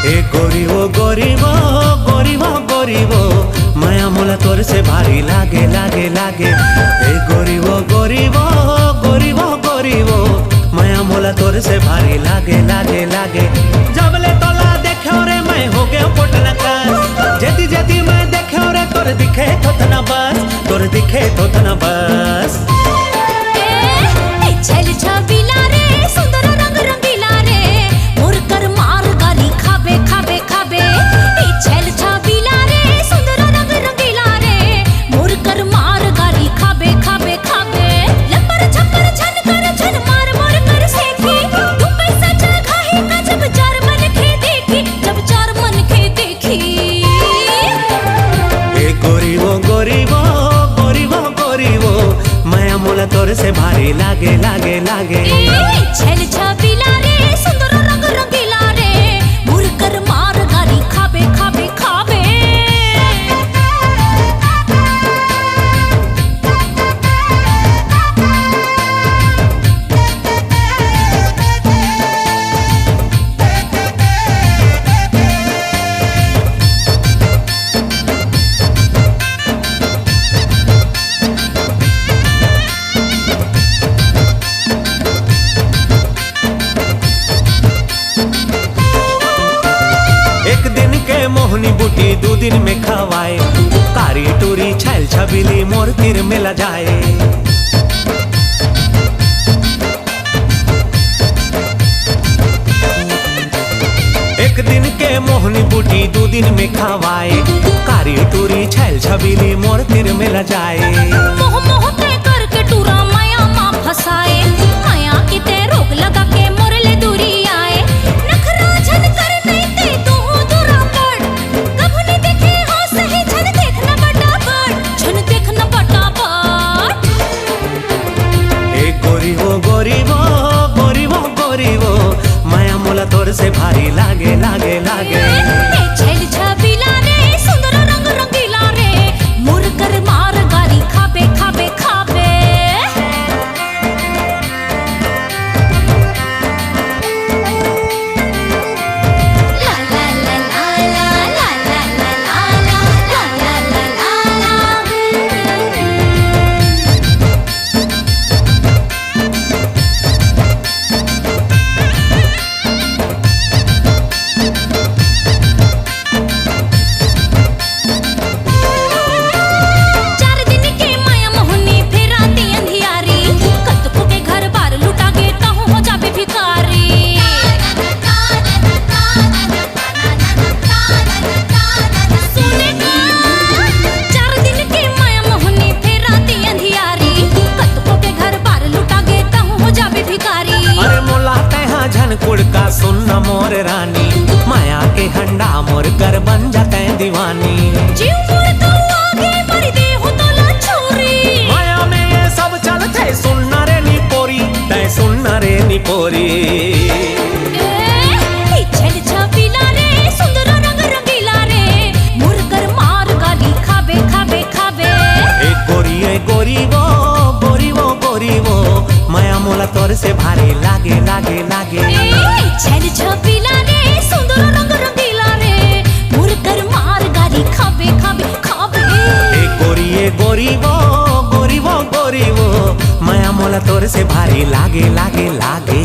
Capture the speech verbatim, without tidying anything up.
ए गोरी वो, गोरी वो, गोरी वो, गोरी वो, मया मोला तोर से भारी लागे, लागे, लागे। ए गोरी वो, गोरी वो, गोरी वो, गोरी वो, मया मोला तोर से भारी लागे, लागे, लागे। जब ले तोला देखेव रे, मैं हो गेव पोटला कस। जेती जेती मैं देखेव रे, तोर दिखे थोथना बस, तोर दिखे थोथना बस। ए, ए छल छबीला रे, सुंदर रंग रंगीला रे, मोर कर मार गारी खाबे, खाबे, खाबे। ए छल छबीला रे, सुंदर रंग रंगीला रे, मोर कर मार गारी खाबे, खाबे, खाबे। लपर छपर झन कर झन मार मोर कर सेखी, तू पैसा जगह ही ना जब चार मन खे देखी, जब चार मन खे देखी। ए गोरी वो, गोरी वो, गोरी वो, गोरी वो, मया मोला तोर से भारी लागे, लागे, लागे। ए छल छबीला रे, सुंदर रंग रंगीला रे, मोर कर मार गारी खाबे, खाबे, खाबे। एक दिन के मोहनी बूटी दू दिन में खवाए, कारी टूरी छैल छबीली मोर तीर में लजाए। एक दिन के मोहनी बूटी दू दिन में खवाए, कारी टूरी छैल छबीली मोर तीर में लजाए। मोह मोह ते करके टूरा माया मा फसाए, माया की ते रोग लगा के मोर ले दूरी आए। नखरा झन कर नहीं ते तू दूरा पड़, कभू नहीं देखे हो सही झन देखना बटाबड़, झन देखना बटाबड़। ए गोरी वो, गोरी वो, गोरी वो, गोरी वो, मया मोला तोर से भारी लागे, लागे, लागे। ए छैल छबीला रे, सुंदर रंग रंगीला रे, मोर कर मार गारी खाबे, खाबे, खाबे। चार दिन के माया मोहनी फेरा ते अंधियारी, कतको के घर बार लुटा के तहूँ हो जाबे भिखारी। सुने का, चार दिन के माया मोहनी फेरा ते अंधियारी, कतको के घर बार लुटा के तहूँ हो जाबे भिखारी। अरे मोला तैहा झन कुड़का सुन न मोर रानी, माया के हंडा मोर कर बन जाते दीवानी। जीव मोर तो आगे मर दे हो तोला छोरी। माया में ये सब चलते सुन न रे निपोरी, तै सुन न रे निपोरी। ए, ई छल छबीला रे, सुंदर रंग रंगीला रे, मोर कर मार गाली खाबे, खाबे, खाबे। ए गोरी, ए गोरी वो, गोरी वो, गोरी वो, माया मोला तोर से भारी लागे, लागे, लागे। ए, छल छबीला रे, सुंदर रंग रंगीला रे, मोर कर मार गाली खाबे, खाबे, खाबे। ए गोरी, ए गोरी वो, गोरी वो, गोरी वो, माया मोला तोर से भारी लागे, लागे, लागे।